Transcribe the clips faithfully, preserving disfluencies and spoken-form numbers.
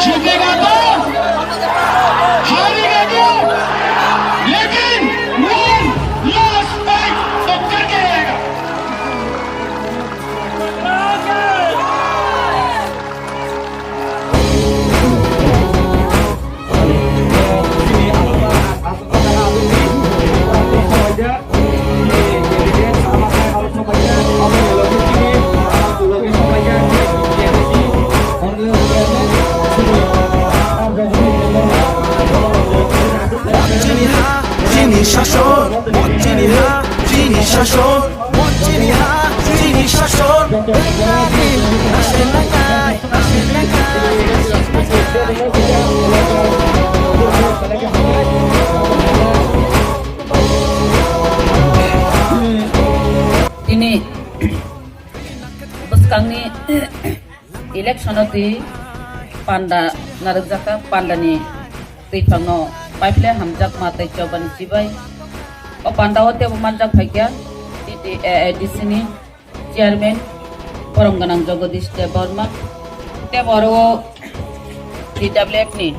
जीतेगा तो, हारेगा तो, लेकिन one last fight तो करके रहेगा। Chini ha, chini shashon, chini ha, chini shashon. Chini ha, chini shashon. Tini bwskangni election o twi panda narwkjakha, pandani twi phangno paiphle hamjakma tei chobani chibai. O panda o tebo manjak phaikha T T A A D C ni chairman, borom gwnang Jagadish Debbarma, tei oro o D W F ni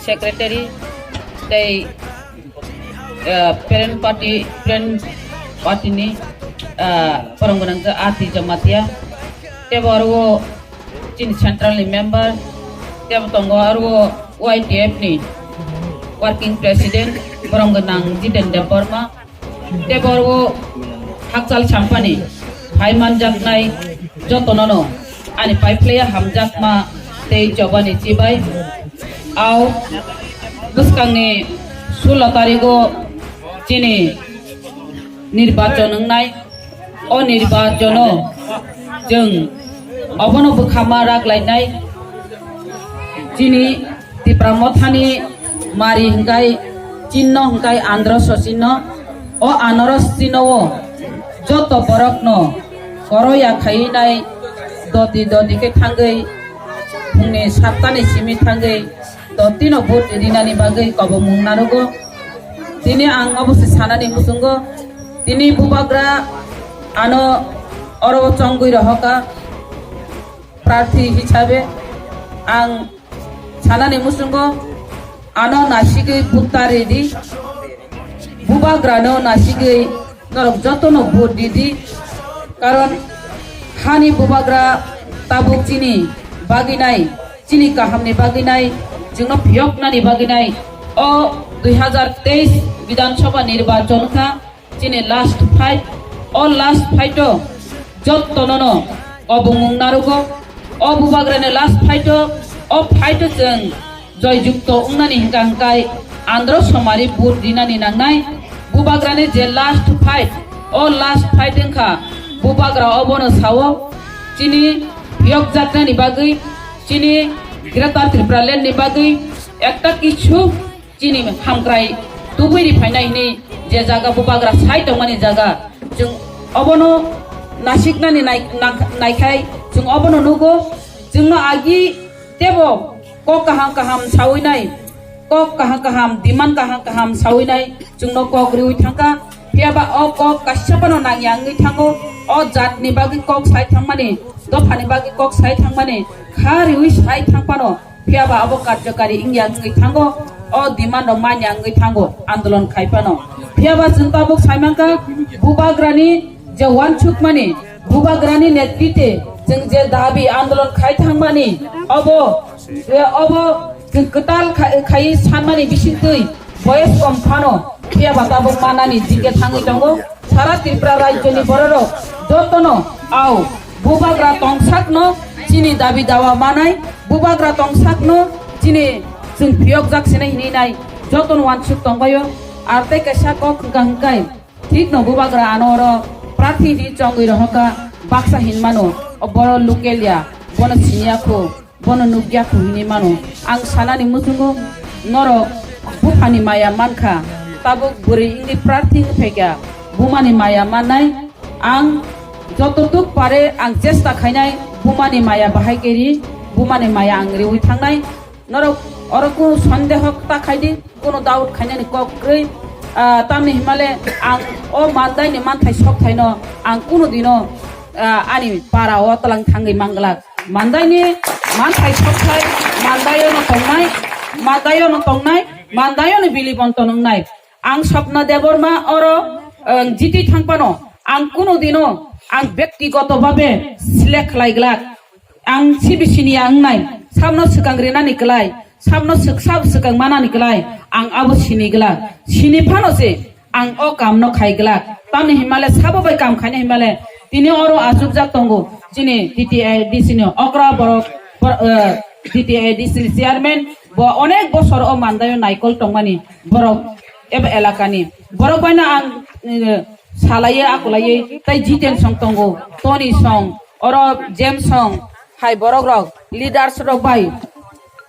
secretary, tei, eh, parent party, parent party ni, eh, borom gwnang A T Jamatia, tei oro o chini central ni member, tei bo tongo oro o Y T F ni working president, borom gwnang Jiten Debbarma. Tei borok hakchal sampani phai manjaknai jotonono ani paiphlaiya hamjakma tei chobani chibai. Au bwskangni sulo tarigo chini nirbachon wngnai. O nirbachono chwng obono bwkhama rak lainai. Chini Tipra Mothani mari hwnkhe chinno hwnkhe Andhra Sachinno, o Andhra Sachinno o joto borokno koroya khainai doti doti khe thangwi phungni sattani simi thangwi dotino vote rinani bagwi kobomung narugo. Tini ang obo se sanani muchungo, tini bubagra ano oro chongwi rohoka prarthi hisabe ang sanani muchungo ano nasigwi butta ridi, bubagrano nasigwi norok jotono vote ridi, karon hani bubagra tabuk chini bagwi nai, chini kahamni bagwi nai, chwngno phiyoknani bagwi nai. O dui hazar teis Bidhan Sabha nirbachon kha. Chini last fight, o last fight o jotonono kobomung narugo, o bubagrani last fight o, o fight o chwng joy jukto wngnani hwnkha hwnkhe Andhra Somari vote rinani nangnai. Bubagrani je last fight, o last fight wngkha bubagra obono sao, chini phiyokjaknani bagwi, chini Greater Tripura Land ni bagwi ekta kichu chini hamkrai tubui ri phainai hwnwi je jaga bubagra sai tongmani jaga, chwng obono nasiknani nai-, nak-, naikhai chwng obono nugo, chwngno agi tebo kok kaham kaham sawi nai, kok kaham kaham, demand kaham kaham sawi nai chwngno kok riwi thangkha. Phiyaba o kok kaisa phano nangya wngwi thango, o jatni bagwi kok sai thangmani, dophani bagwi kok sai thangmani, kha riwi sai thangphano, phiyaba abo karjokari wngya wngwi thango, o demand rok manya wngwi thango andolon khai phano. Phiyaba chwng tabuk sai mankha bubagrani je wansukmani, bubagrani netrite chwng je dabi andolon khai thangmani, obo, obo chwng kwtal khai, khai sanmani bisingtwi boyes kom phano, phiyaba tabuk manani dike thangwi tongo. Sara Tripura rajyoni bororok jotono au bubagra tongsakno chini dabi dawa manai, bubagra tongsakno chini chwng phiyokjak sinai hinwi nai jotono wansuk tongbaio. Ar tei kaisa kok hwnkha hwnkhe thikno bubagra ano oro prarthi hinwi chongwi rohorkha, baksa hinmano, o boro local ya, bono siniya kho. Bono nukya kho hinwi mano. Ang sanani muchungo norok buphani maya mankha, tabuk bwrwi wngwi prarthi wngwi phaikha, bumani maya mannai. Ang jototuk pare ang chesta khainai, bumani maya bahai khe ri, bumani maya ang riwi thangnai. Norok oro kunu sondeho ta khaidi, kunu doubt khainani kok kwrwi, ah, tamni himale ang o mandaini manthai sokthaino ang kunu dino, ah, ani para o twlang thangwi manglak. Mandaini manthai sokthai, mandaiono tongnai, mandaiono tongnai, mandaiono bili bonton wngnai. Ang Swapna Debbarma oro, ang jiti thangphano, ang kunu dino ang bektigoto babe select khlai glak. Ang C B C ni ang nai, samno swkang rinani kwlai, samno swk-, sab swkang manani kwlai, ang abo sini glak. Sini phano se ang o kamno khai glak. Tamni himale sabo bai kam khaina himale tini oro achukjak tongo chini T T A D C ni okra borok, bor-, eh, T T A D C ni chairman bo onek bosor o mandaio naikol tongmani borok eba elakani. Borok baino ang, eh, salaiye akulaiye tai Jiten song tongo, Tony song, oro James song, hai borok rok leaders rok bai,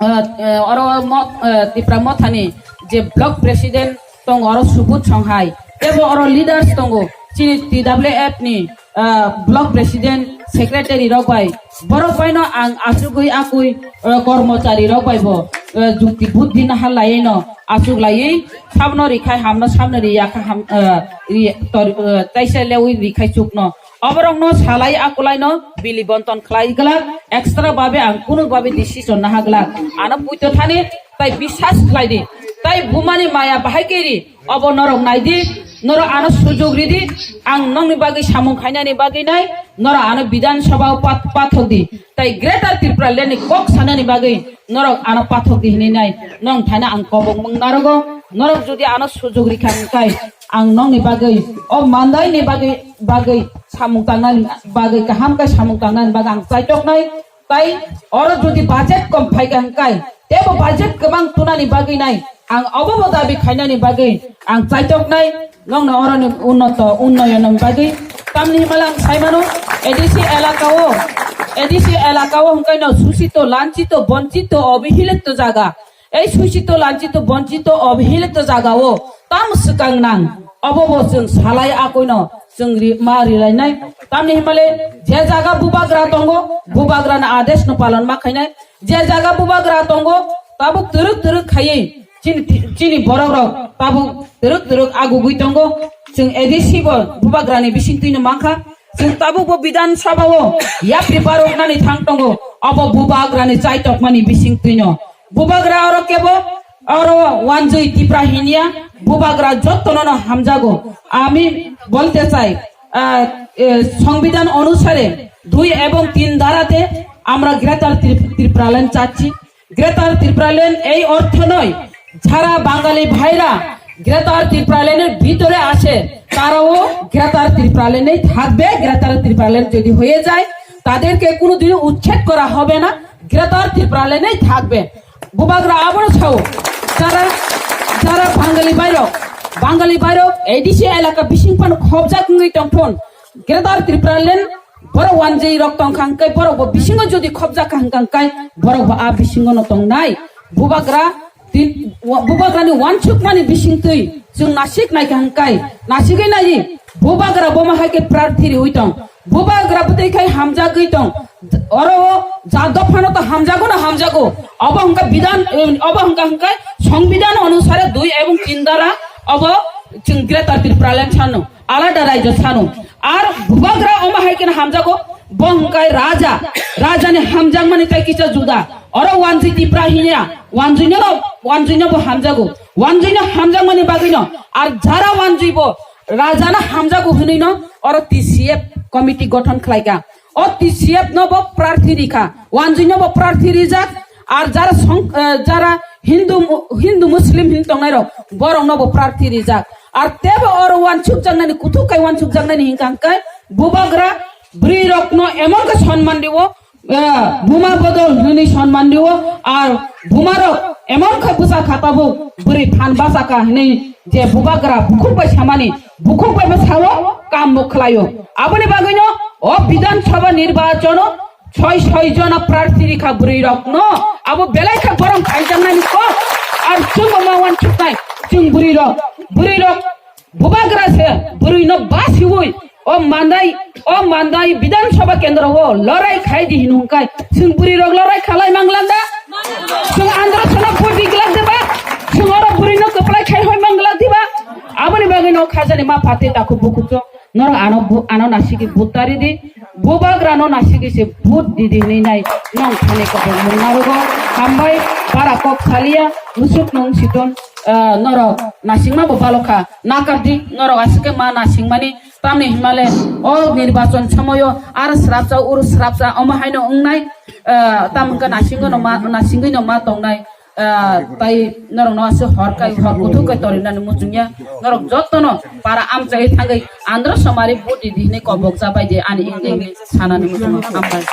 eh, eh, oro mo-, eh, Tipra Mothani je block president tongo, oro Subut song hai, tebo oro leaders tongo, chini T W F ni, eh, block president, secretary rok bai, borok baino ang achugwi akui, eh, kormochari rok bai bo, eh, jukti buddhi nahar laiwi no achuk laiwi, sabno rikhai hamno, sabno riya kha ham, eh, ri-, tor-, eh, taisa lewi rikhai chukno. Oborokno salai akulai no bili bonton khlai glak, extra babe ang kunu babe decision naha glak. Ano puito thani tai biswas khlai di. Tai bumani maya bahai khe ri, obo norok nai di, norok ano sujug ri di, ang nokni bagwi samung khainani bagwi nai, norok ano Bidhan Sabha o pat-, pathok di. Tai Greater Tripura Land ni kok sanani bagwi norok ano pathok di hinwi nai, nong thaina ang kobong mung narogo, norok jodi ano sujug rikha hwnkhe, ang nokni bagwi, o mandaini bagwi, bagwi samung tangnani bagwi, kaham khe samung tangnani bagwi ang chaitoknai. Tai oro jodi budget kom phaikha hwnkhe, tebo budget kwbang tunani bagwi nai, ang obo bo dabi khainani bagwi ang chaitoknai, nokno oroni unnoto, unnoyononi bagwi. Tamni himala ang saimano, A D C elaka o, A D C elaka o hwnkhe no suchito, lanchito, bonchito, obihilito jaga. Ei suchito, lanchito, bonchito, obihilito jaga o tam swkang nang. Obo bo chwng salai akoino chwng ri-, ma rilainai. Tamni himale je jaga bubagra tongo, bubagrani adesh no palon ma khainai. Je jaga bubagra tongo, tabuk twrwk twrwk khaiwi chini, chini borok rok tabuk twrwk twrwk agugwi tongo. Chwng A D C bo bubagrani bisingtwino mankha. Chwng tabuk bo Bidhan Sabha o yapri baroknani thang tongo. Obo bubagrani chaitokmani bisingtwino. Bubagra oro kebo, oro wanjwi Tipra hinya, bubagra jottono no hamjago. Ami bolte chai, ah, eh, সংবিধান অনুসারে দুই এবং তিন ধারাতে আমরা গ্রেটার ত্রিপ-, ত্রিপুরাল্যান্ড চাচ্ছি। গ্রেটার ত্রিপুরাল্যান্ড এই অর্থ নয়, যারা বাঙালি ভাইরা গ্রেটার ত্রিপুরাল্যান্ডের ভিতরে আসে, তারাও গ্রেটার ত্রিপুরাল্যান্ডেই থাকবে। গ্রেটার ত্রিপুরাল্যান্ড যদি হয়ে যায়, তাদেরকে কোনোদিনও উচ্ছেদ করা হবে না, গ্রেটার ত্রিপুরাল্যান্ডেই থাকবে। Bubagra abono sao, যারা, যারা বাঙালি ভাইরা, বাঙালি ভাইরা এডিসি এলাকা বিশিং পানো খবজাক হয়ে টংথন, গ্রেটার Tripuraland, borok wanjwi rok tong kha hwnkhe, borok bo bisingo jodi khobjak kha hwnkhe, borok bo a bisingo no tongnai. Bubagra tin, wa-, bubagrani wansukmani bisingtwi chwng nasik nai kha hwnkhe, nasigwi nai di, bubagra bo ma hai khe prarthi riwi tong, bubagra bwtwi khai hamjagwi tong, oro o ja dophano to hamjago na hamjago, obo hwnkhe bidhan, obo hwnkhe hwnkhe songbidhan onusare dui ebong tin dara obo chwng Greater Tipraland sano. Alada raijyo sano. Ar bubagra omo hai kheno hamjago, bo hwnkhe raja, rajani hamjakmani tei kisa juda. Oro wanjwi Tipra hinya, wanjwino, wanjwino bo hamjago. Wanjwino hamjakmani bagwino, ar jara wanjwi bo rajano hamjago hwnwino oro T C F committee gothon khlaikha. O T C F no bo prarthi rikha, wanjwino bo prarthi rijak, ar jara song-, eh, jara Hindu mu-, Hindu Muslim hin tongnai rok, borok no bo prarthi rijak. Ar tebo oro wansuk jaknani kuthuk kai wansuk jaknani hinkha hwnkhe bubagra bwrwi rok no emon khe sonman rio, eh, buma bodol hwnwi sonman rio, ar buma rok emon khe bwsa kha tabuk bwrwi phan basa kha hwnwi je bubagra bukhuk bai samani, bukhuk bai bo sao, kam bo khlaio. Aboni bagwino o Bidhan Sabha nirbachano soi soi jona prarthi rikha bwrwi rok no, abo belai kha borom kaijaknani kok. Ar chwngbo ma wansuknai chwng bwrwi rok, bwrwi rok bubagra se bwrwi no basiwi o mandai, o mandai Bidhan Sabha kendro o lorai khai di hinu hwnkhe chwng bwrwi rok lorai khalai mangla da? Chwng Andhra Sena budi glak de ba? Chwng oro bwrwi no kwplai khai hoi mangla di ba? Aboni bagwi no khajani ma phatwi takhuk bukhuk chwng norok ano bu-, ano nasigi butari di. Bubagra no nasigwi se vote di di hinwi nai nong thani kobok mung narugo. Hambai bara kok saliya musuk nung siton, ah, norok nasingma bo balokha nakar di norok asike ma nasingmani tamni himale o nirbachon somoyo ar srapsa ur srapsa omo haino wngnai, ah, tam wngkha nasingwi no ma nasingwi no ma tongnai. Ah, tai norok no aswk hor kai hor kuthuk kai torinani muchungya. Norok jotono para amchai thangwi andro somari budi di hinwi kobok jabai di ani ingdi sanani muchungo hambai.